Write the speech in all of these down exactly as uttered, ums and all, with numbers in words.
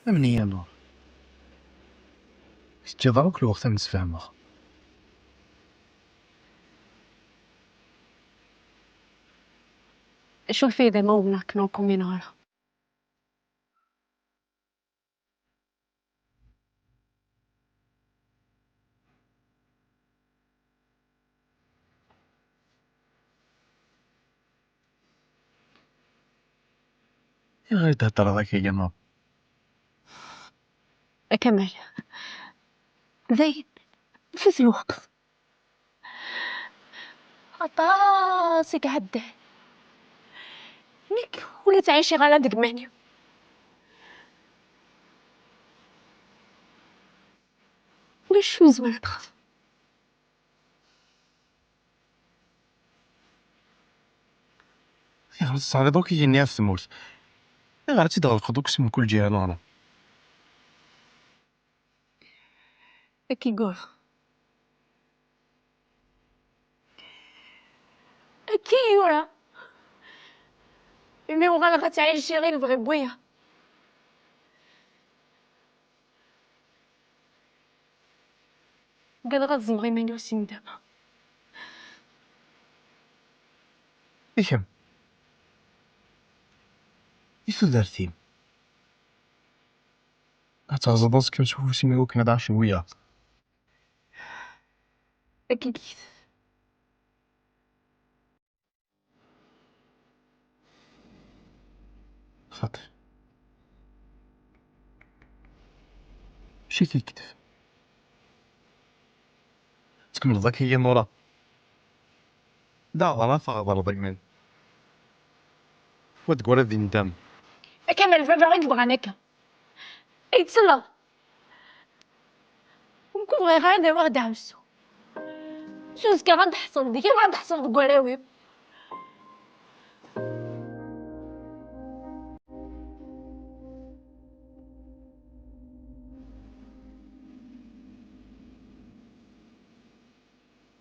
Amen-iyi a Nura. Teǧǧiḍ akk lweqt ad msefhameɣ. Acu lfayda ma umneɣ-kem ur k-umineɣ ara? Ayɣer i d-theddreḍ akka, a Nura? A Kamal, dayen, ifut lweqt. Aṭas i iɛeddan. Nekk ur la ttɛiciɣ ara deg iman-iw. Ulac acu nezmer ad nexdem. Ayɣer tesseɛriḍ akk igenni ɣef tmurt? Ayɣer ad tt-id-tɣelqeḍ akk si mkul ǧiha, a Nura? Akka i yura. Akka i yura. Imi uɣaleɣ ad ttɛiciɣ i lebɣi n wiyaḍ. Ugadeɣ ad ẓẓmeɣ iman-iw si nndama. I kemm? I tudert-im? Ad teɣzeḍ azekka s ufus-im i wakken ad ɛacen wiyaḍ. Akkit. Xaṭi. Mačči tikkelt. Tkemmleḍ akka, a Nura? D aɣraf, aɣraf iman. Wa deg wara d indam. Akka ma d baba i yebɣan akka. Ay, tselleḍ? Ur bɣiɣ ara ad awiɣ ddeɛwessu. S uzekka ad d-ḥṣel deg-i, ad d-ḥṣel deg warraw-iw.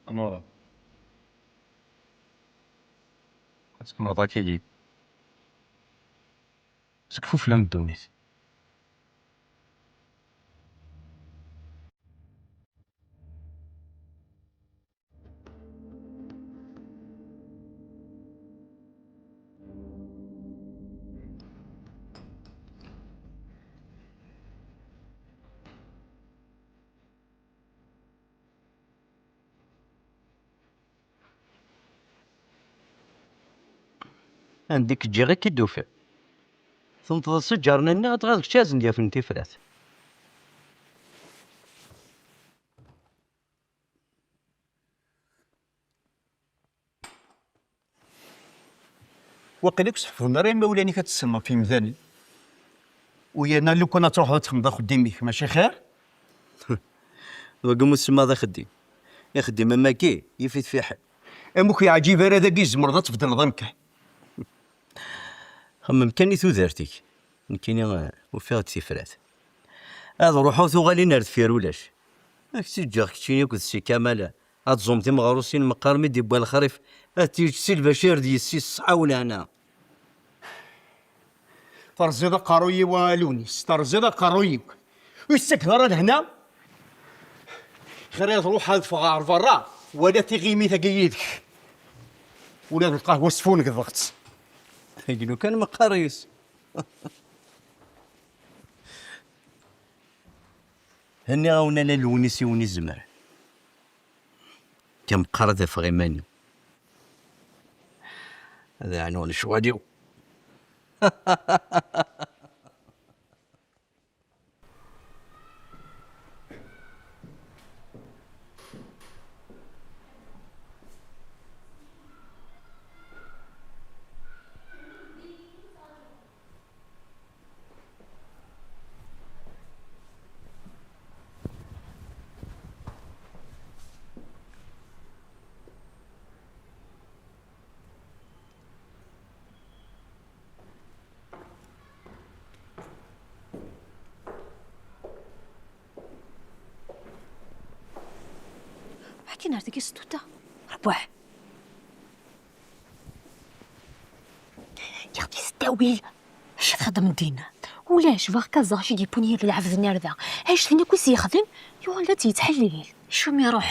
Anura. Ad tkemmleḍ akagi. Seg fufla n ddunit. Anda i k-ǧǧiɣ i k-id-ufiɣ. Tenṭeḍ-as s ǧarna-nni, dɣa d kečč ad sen-d-yafen tifrat. Waqil ur k-sḥefḍen ara imawlan-ik ad tessneḍ ɣef yimdanen. U yerna lukan ad truḥeḍ ad txedmeḍ axeddim-ik, mačči xir? Dagi ur semmaḍ axeddim. Ixeddim am wagi, yif-it fiḥel. Am ur k-yeɛǧib ara dagi, tzemreḍ ad tbeddleḍ amkan. Xemmem kan i tudert-ik. Nekkini, eh, ufiɣ-d tifrat. Ad ruḥeɣ tuɣalin ar deffir ulac. Ad k-tt-ǧǧeɣ keččini akked Si Kamal. Ad ẓumt imeɣrusin meqqar mi d-iwwa lexrif, ad t-yeǧǧ Si Lbacir d yessi-s ṣṣeḥḥa u lehna. Terẓiḍ aqerruy-iw a Lunis, terẓiḍ aqerruy-iw. Ur yettakeḍ ara lehna. Xir ad ruḥeɣ ad ffɣeɣ ɣer berra, wala tiɣimit-agi yid-k. Ula d lqahwa sfunegdeɣ-tt. Glu kan meqqar yes. Henniɣ-awen ala Lewnis i wen-izemren. Kem qqar ad afeɣ iman-iw. Ad ɛnuɣ lecɣal-iw. Akken ar deg-i s tuta. Rbuḥ. Yexti s ttawil. Acu txeddmeḍ dinna? Ulac, bɣiɣ ad ẓreɣ acu i d-yewwin yir lɛebd-nni ar da. Annect-nni akk i s-yexdem, yuɣal la tt-yettḥellil. Acu mi iruḥ?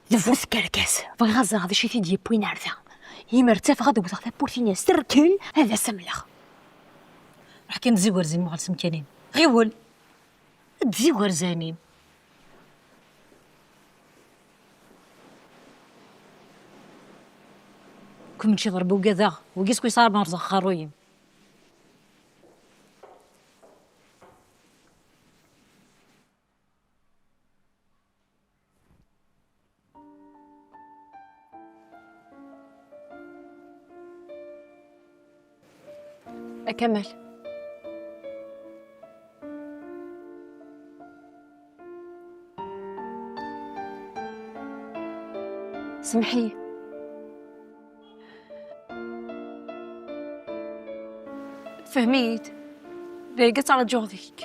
D bu tkerkas, bɣiɣ ad ẓreɣ d acu i t-id-yewwin ar da. Imer ttafeɣ ad wteɣ tawwurt-nni s rrkel, ad as-amleɣ. Ruḥ kan d ziwerzi muɣal s umkan-im. Ɣiwel! D iwerzanen. Ken mačči d Ṛebbi ugadeɣ, wagi s kwi ṣarben rẓeɣ xerruy-im. A Kamal. Semḥ-iyi. Fhem-iyi-d. D ayagi i ttraǧuɣ deg-k.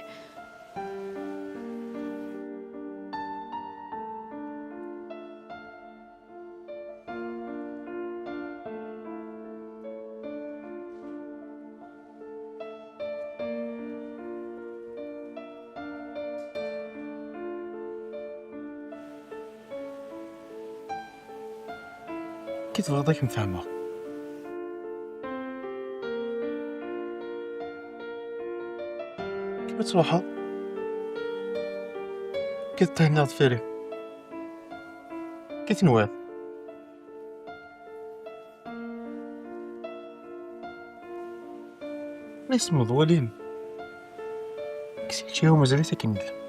Ki tebɣiḍ ad kem-fehmeɣ? Ki ad truḥeḍ? Ki ad thenniḍ deffir-i? Ki tenwiḍ? Ma yesmeḍ walim. Kkes kečč yiwen mazal-it akken yella.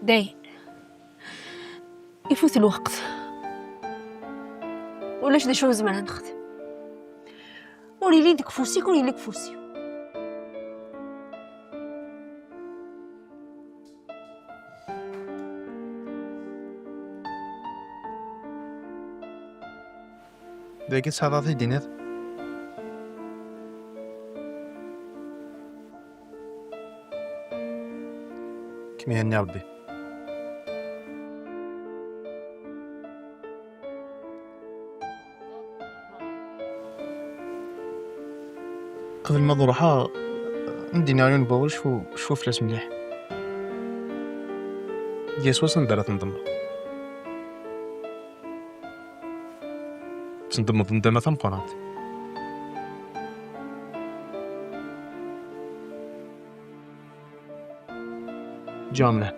Dayen. Ifut lweqt. Ulac d acu nezmer ad nexdem. Ur yelli deg ufus-ik, ur yelli deg ufus-iw. Dagi tesɛiḍ ad t-id-tiniḍ? Kem ihenni Rebbi. Qbel ma d-ruḥeɣ, ad d-iniɣ yiwen n wawal, cfu, cfu fell-as mliḥ. Gar swaswa anda ara tendemmeḍ. Tendemmeḍ ndama tameqqrant. Ǧǧiɣ mliḥ.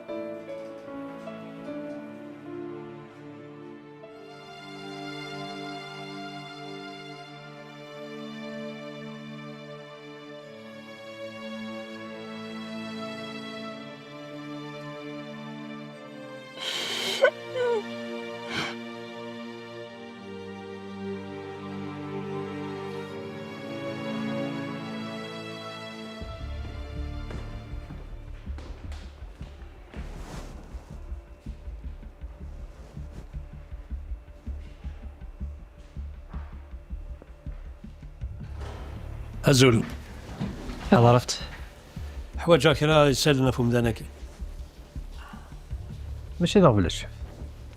Azul. Taḍrift. Ḥwaǧeɣ kra isallen ɣef umdan-agi. Mačči d aɣbel a ccef.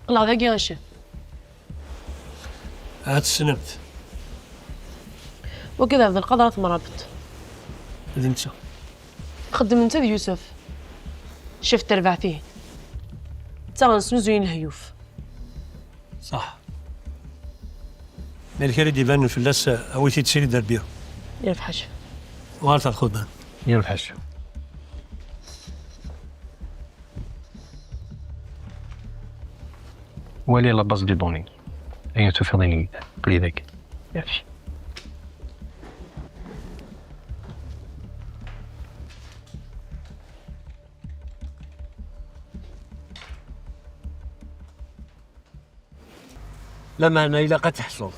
Qqleɣ dagi a ccef. Ad tessnemt. Wagi d Ɛebdelqader At Mrabeṭ. D netta. Xeddmen netta d Yusef. Ccef n terbaɛt-ihin. Ttaɣen snuzuyen lehyuf. Ṣaḥ. Ma yella kra i d-ibanen fell-as, awi-t-id srid a Rebbi. Yerbeḥ a ccef. Uɣalet ar lxedma. Yerbeḥ a ccef. Wali la base de données. Ayen tufiḍ iniged, aql-i dagi. Merci. Lameɛna ilaq ad teḥṣuḍ.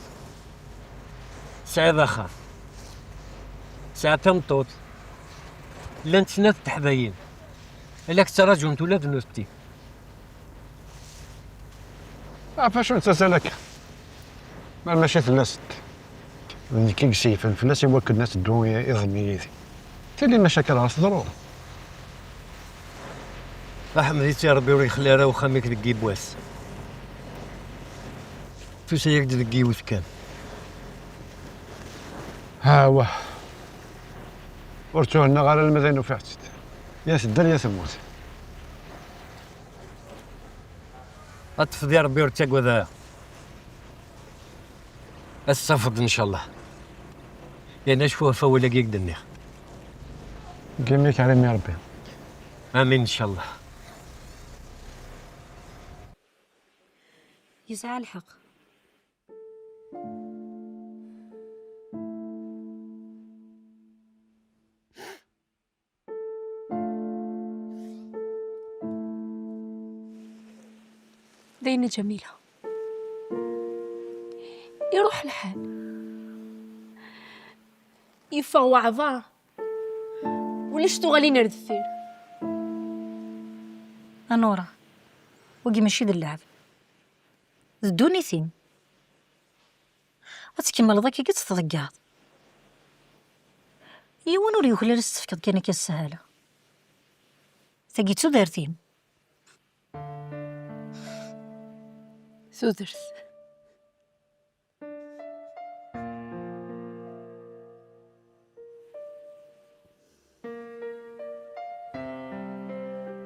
Tesɛiḍ axxam. Tesɛiḍ tameṭṭut. Llant snat teḥdayin. Ala k-ttraǧunt ula d nutenti. Ɣef acu nettazzal akka? Ma mačči fell-asent. D nekk i yeseyfen fell-as i wakken ad teddu i-, iḍ-nni yid-i. Tili maca akka dɣa teḍru. Aḥmed-itt i Ṛebbi ur yexli ara uxxam-ik deg yiwwas. Tusa-yak-d deg yiwet kan. Ha, wah. Ur ttuhennaɣ ara alma d ayen ufiɣ-tt-id. Ya tedder, ya temmut. Ad tefdi Ṛebbi, ur ttagad ara. Ad t-tafeḍ, ncallah. Yerna cfu ɣef wawal-agi i k-d-nniɣ. Deg imi-k ara imi Ṛebbi. Amin, ncallah. Yesɛa lḥeqq. Dayen a Ǧamila. Iruḥ lḥal. Yeffeɣ waɛbar. Ulac tuɣalin ar deffir. A Nura, wagi mačči d lɛeb. D ddunit-im. Ad tkemmleḍ akka i tt-tḍeggeḍ. Yiwen ur yuklal ad s-tefkeḍ kan akka sshala. Tagi d tudert-im. Tudert.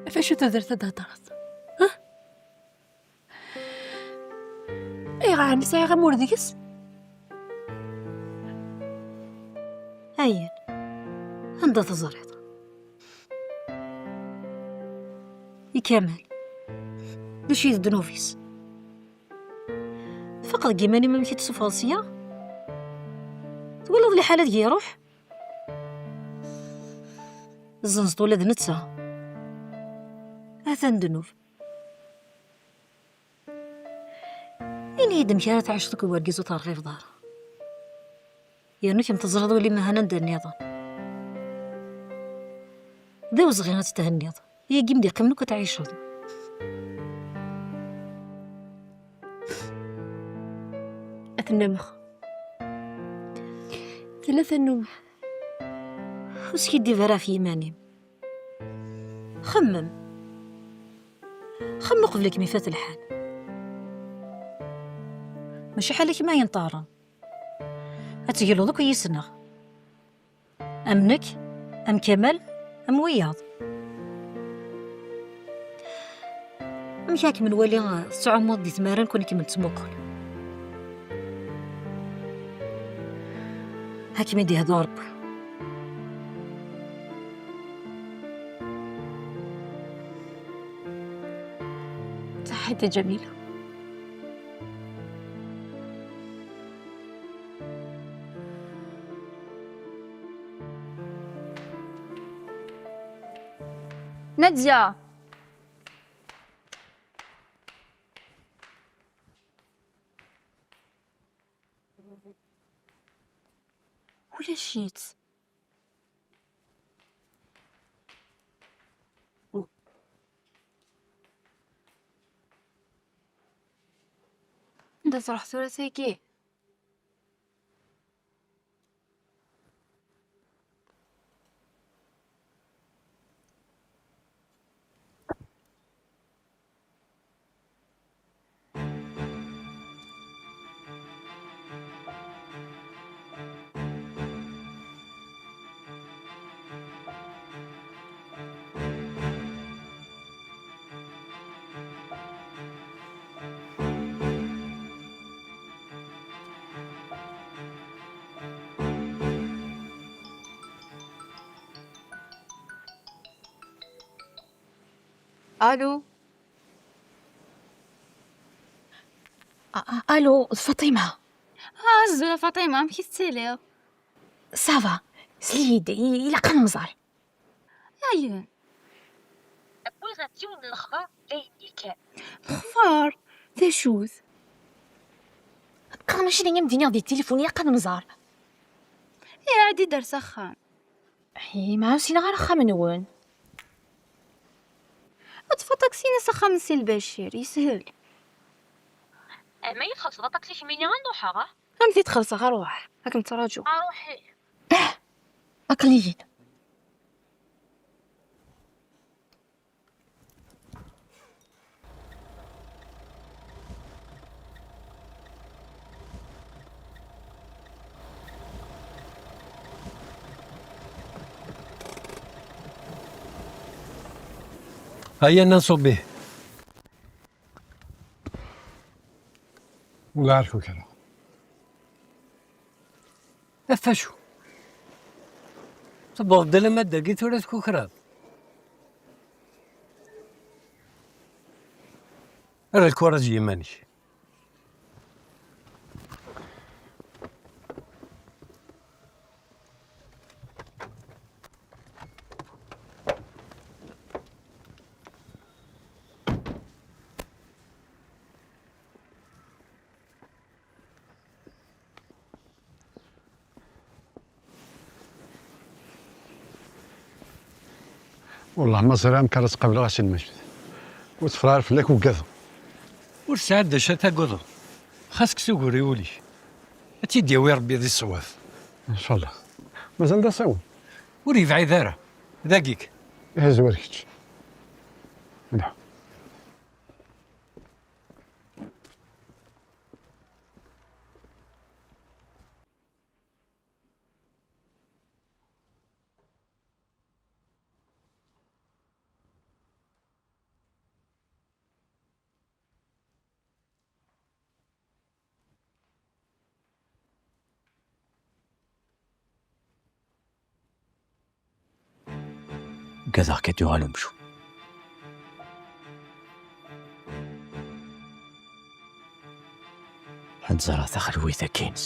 Ɣef acu tudert ad d-thedreḍ? Huh? Ayɣer ɛni sɛiɣ amur deg-s? Ayen, anda teẓriḍ? I Kamal, d acu i d ddnub-is? Tfaqeḍ deg iman-im amek i t-tessufɣeḍ sya? Twalaḍ liḥala deg iruḥ? Zzenzeḍ ula d netta. Atan ddnub. Ini-yi-d amek ara tɛiceḍ akked wergaz ur terɣibeḍ ara. Yernu kemm teẓriḍ ul-im ahan anda nniḍen. D awezɣi ad tethenniḍ. Yagi m-d-iqqimen akk ad tɛiceḍ. Ad tennamex. Tella tannum. Ur skiddib ara ɣef yiman-im. Xemmem. Xemmem uqbel ad kem-ifat lḥal. Mačči ḥal-ik ma yenṭerren. Ad tegluḍ akk yis-neɣ. Am nekk, am Kamal, am wiyaḍ. Amek ad kem-nwali tettɛummuḍ di tmara nekkni kem-nettmuqul? Ad kem-id-yehdu Ṛebbi. Ṣaḥḥit a Ǧamila. Nadya. Ulac-itt. Anda truḥ tura tagi? Allô. A-, a-, allô, d Faṭima. Ah, azul a Faṭima, amek i tettiliḍ? Ça va, sel-iyi-d, i-, ilaq ad nemẓer. Ayen? Wwiɣ-d yiwen n lexbar d ayen kan. Lexbar? D acu-t? Qqar mačči d ayen am d-iniɣ di tilifun, ilaq ad nemẓer. Iɛeddi-d ar s axxam. Hi, ma ur ssineɣ ara axxam-nwen. Ad ṭṭfeɣ aṭaksi-ines axxam n Si Lbacir, yeshel. Ama yi-txellṣeḍ aṭaksi kemmini ad n-ruḥeɣ, ah? Qqimet i txelṣeɣ, ṛuḥ. Ad kem-ttṛaǧuɣ. Ṛuḥi. Aql-iyi-d. Aya nna Nṣubi. Ula ɛerf ukra. Af acu? Tewweḍ-d alamma d dagi tura tkukreḍ? Err lkuṛaj i yiman-ik. Wellah ma ẓriɣ amek ara s-qableɣ a Si Lmajed. Ur tteffreɣ ara fell-ak, ugadeɣ. Ur tesɛiḍ d acu ara tagudeḍ. Xas kkes ugur i wul-ik. Ad tt-id-yawi Rebbi di ṣṣwab. Ncallah. Mazal d asawen? Ur yebɛid ara. Dagi-k. Ihi zwir kečč. Dɛu. Ugadeɣ-k ad d-yuɣal umcum. Ad nẓer taxelwit-agi-ines.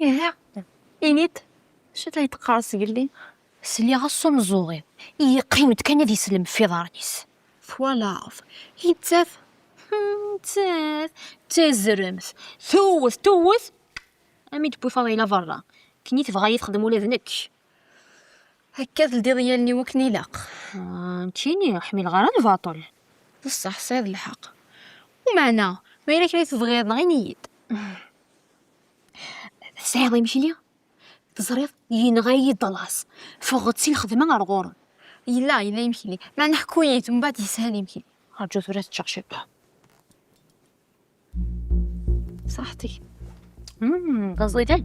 Ihi, ini-d, acu ay la teqqareḍ zgelli? Sliɣ-as s umeẓẓuɣ-iw, yeqqim-d kan ad islem f iḍarren-is. Twalaḍ, nettat, hmm, nettat, d tazremt, tewwet, tewwet, ami d-tewwi Faḍila berra, akken i tebɣa ad yi-texdem ula d nekk. Akka teldiḍ i yallen-iw akken ilaq. Ah, nekkini ur ḥmileɣ ara lbaṭel. D ṣṣeḥ, tesɛiḍ lḥeqq. Umeɛna, ma yella kra i tebɣiḍ, neɣ ini-yi-d. Tesɛiḍ imekli? Teẓriḍ, yenɣa-yi-d laẓ. Ffɣeɣ-d si lxedma ar ɣur-m. Yella, yella imekli. Meɛna ḥku-yi-d, mbeɛd yeshel imekli. Rǧu tura ad ččeɣ ciṭuḥ. Ṣaḥteg. Mm, d aẓidan.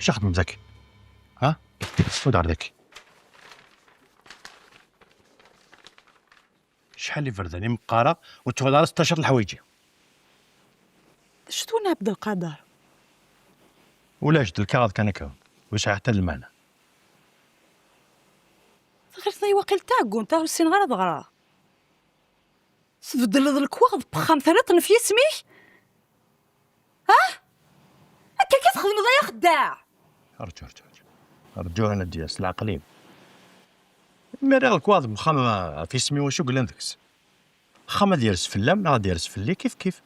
Acu xedmen daki? Ha? Ur d-ɣer daki. Acḥal iberdan i m-qqareɣ ur tuɣal ara seṭṭac n leḥwayeǧ-iw. D acu-t win Ɛebdelqader? Ulac, d lkaɣeḍ kan akka, ur yesɛi ḥetta d lmeɛna. Taxir-tneɣ i waqil d taɛeggunt, ur ssineɣ ara ad ɣreɣ. Tbeddleḍ lekwaɣeḍ n wexxam, terriḍ-ten f yisem-ik? Ah? Akka kan txedmeḍ ay axeddaɛ! Rǧu, rǧu, rǧu. Rǧu ad d-yas leɛqel-im. Mi rriɣ lekwaɣeḍ n wexxam ɣef yisem-iw, acu yellan deg-s? Axxam ad yers fell-am neɣ ad yers fell-i, kif kif.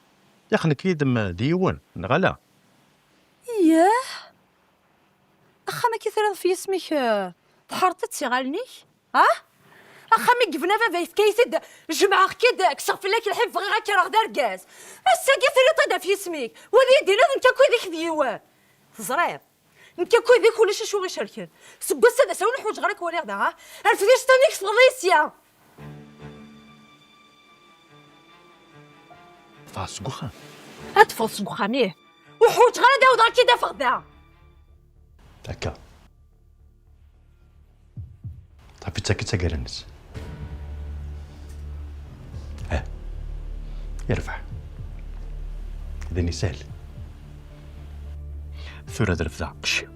Yak nekk yid-m d yiwen, neɣ ala? Iyah! Axxam-agi i terriḍ f yisem-ik, eh, tḥerreḍ-t-id s iɣallen-ik? Ah? Axxam i yebna baba yefka-yi-t-id, jemɛeɣ-k-id, kkseɣ fell-ak lḥif, bɣiɣ ad k-rreɣ d argaz. Ass-agi terriḍ-t-id ɣef yisem-ik. Wa ad iyi-d-iniḍ nekk akked-k d yiwen. Teẓriḍ? Nekk akked-k ulac acu ɣ-icerken. Seg wass-a d asawen ur ḥwaǧeɣ ara ad k-waliɣ da, ha? Rfed iceṭṭiḍen-ik, teffeɣ-d sya! Ffeɣ seg uxxam. Ad teffeɣ seg uxxam, ih. Ur ḥwaǧeɣ ara ad awdeɣ ad k-id-afeɣ da. Akka. Ṭṭef-itt akka d taggara-nnes. Ah. Yerbeḥ. D ayen isehlen. Tura ad refdeɣ lqecc-iw.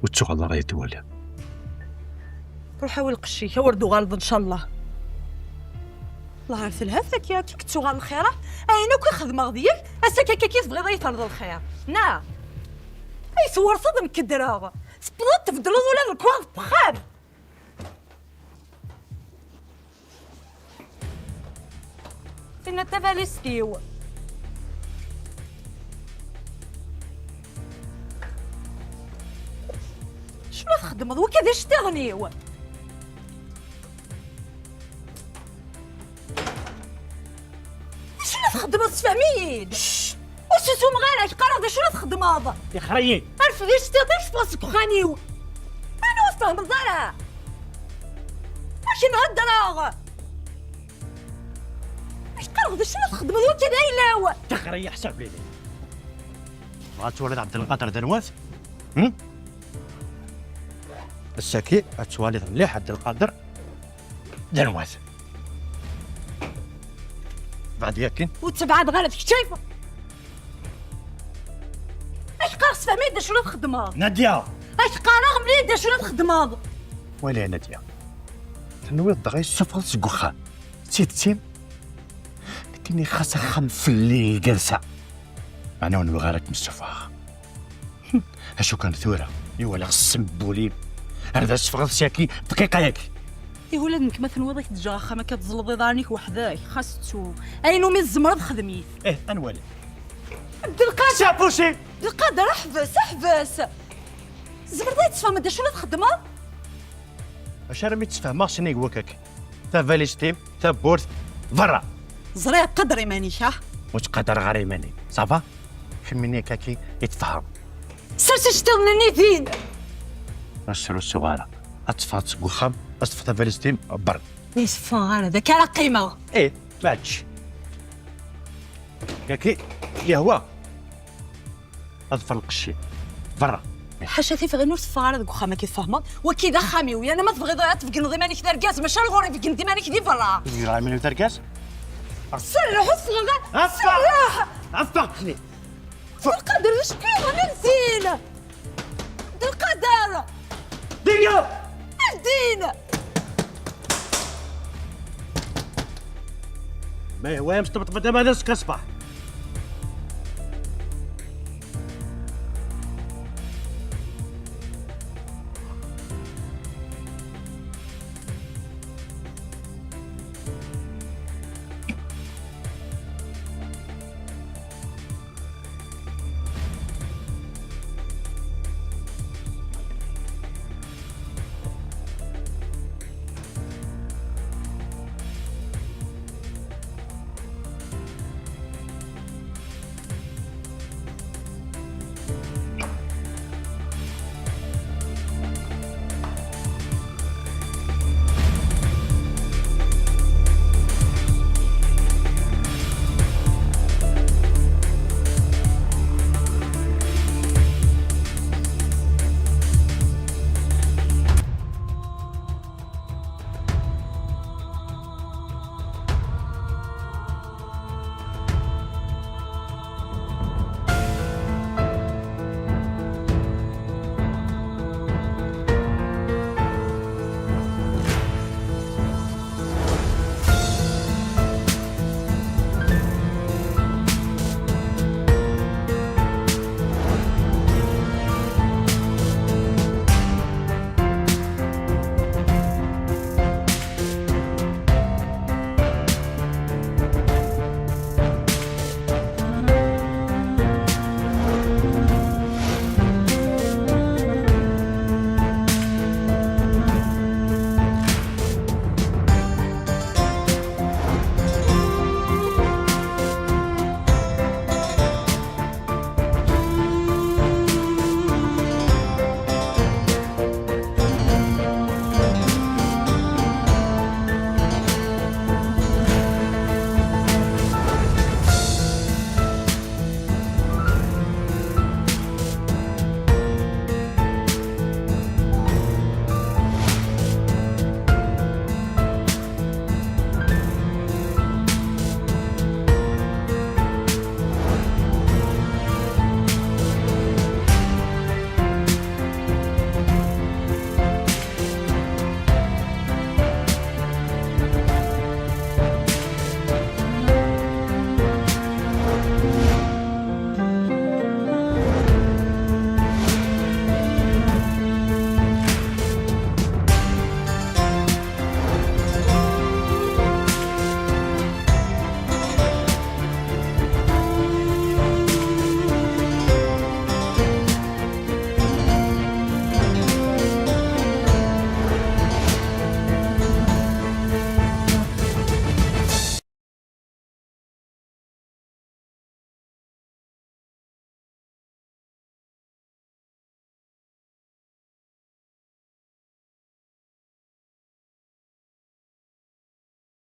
Ur ttuɣaleḍ ara ad yi-twaliḍ. Ruḥ awi lqecc-ik, a wer d-tuɣaleḍ, ncallah. Allah ar telha tagi, akka i k-tuɣal lxira. Ayen akk i xedmeɣ deg-k, ass-agi akka i tebɣiḍ ad yi-terreḍ lxir. Neɣ? Ay twerteḍ, nekk ddreɣ. Tewwḍeḍ tbeddleḍ ula d lekwaɣeḍ n wexxam. Tinna d tabalizt-iw. Acu la txeddmeḍ? Wagi d iceṭṭiḍen-iw. D acu la txeddmeḍ? Sefhem-iyi-d. Ur susumeɣ ara, ak-qqareɣ d acu la txeddmeḍ. Ixra-yi. Rfed iceṭṭiḍen-ik, teffeɣ seg uxxam-iw. Anwa ur tfehmeḍ ara? Ur Kenheddreɣ! Ay qqareɣ d acu la txeddmeḍ wakka d ayla-w? Ṭixer-iyi ḥsab lili. Bɣa twaliḍ Ɛebdelqader d anwa-t? Hm? Ass-agi ad twaliḍ mliḥ Ɛebdelqader d anwa-t. Beɛd yakin. Ur ttebɛadeɣ ara d kečč ay. Ay qqareɣ sefhem-iyi-d d acu la txeddmeḍ. Nadya! Ay qqareɣ mel-iyi-d d acu la txeddmeḍ. Wali a Nadya. Tenwiḍ dɣa yessufɣeḍ seg uxxam? D tidet-im? Nekkini xas axxam fell-i igersa. Meɛna ur nwiɣ ara ad kem-ssufɣeɣ. Hm, acu kan tura, i walaɣ ssembul-im. Ar d as-teffɣeḍ syaki dqiqa-yagi. Ihi ula d nekk ma tenwiḍ ad k-d-ǧǧeɣ axxam akka tezleḍ iḍarren-ik weḥd-k, xas ttu. Ayen umi tzemreḍ xdem-it. Ih, ad nwali. Abdelqader! Sapusi! Abdelqader, ḥbes, ḥbes! Tzemreḍ ad yi-tesfehmeḍ d acu la txeddmeḍ? Acu armi tt-fehmeɣ s nnig wakak? Tabalizt-im, tawwurt, berra! Ẓriɣ, qader iman-ik, ah! Ur ttqadareɣ ara iman-im, ça va? Kemmini akkaki i tfehmeḍ. Sers iceṭṭiḍen-nni din! Ur srusuɣ ara. Ad teffɣeḍ seg uxxam, ad teṭṭfeḍ tabalizt-im, berra. Ur teffɣeɣ ara, d akka ara qqimeɣ. Ih, mačči. Akkaki, yehwa. Ad ḍfer lqecc-im. Berra. Ḥaca tifɣin ur teffeɣ ara deg uxxam-agi, tfehmeḍ? Waki d axxam-iw, yerna ma tebɣiḍ ad tbeggneḍ iman-ik d argaz, maca ar ɣur-i beggneḍ iman-ik di berra. Beggneɣ iman-iw d argaz? Serreḥ, ur teffɣeḍ ara. Affa! Serreḥ! Affa, kni! Abdelqader, d acu k-yuɣen ar din? Abdelqader! Deg-a! Ar din! Ma yehwa-yam s tmeṭṭbet ama d azekka ṣṣbeḥ.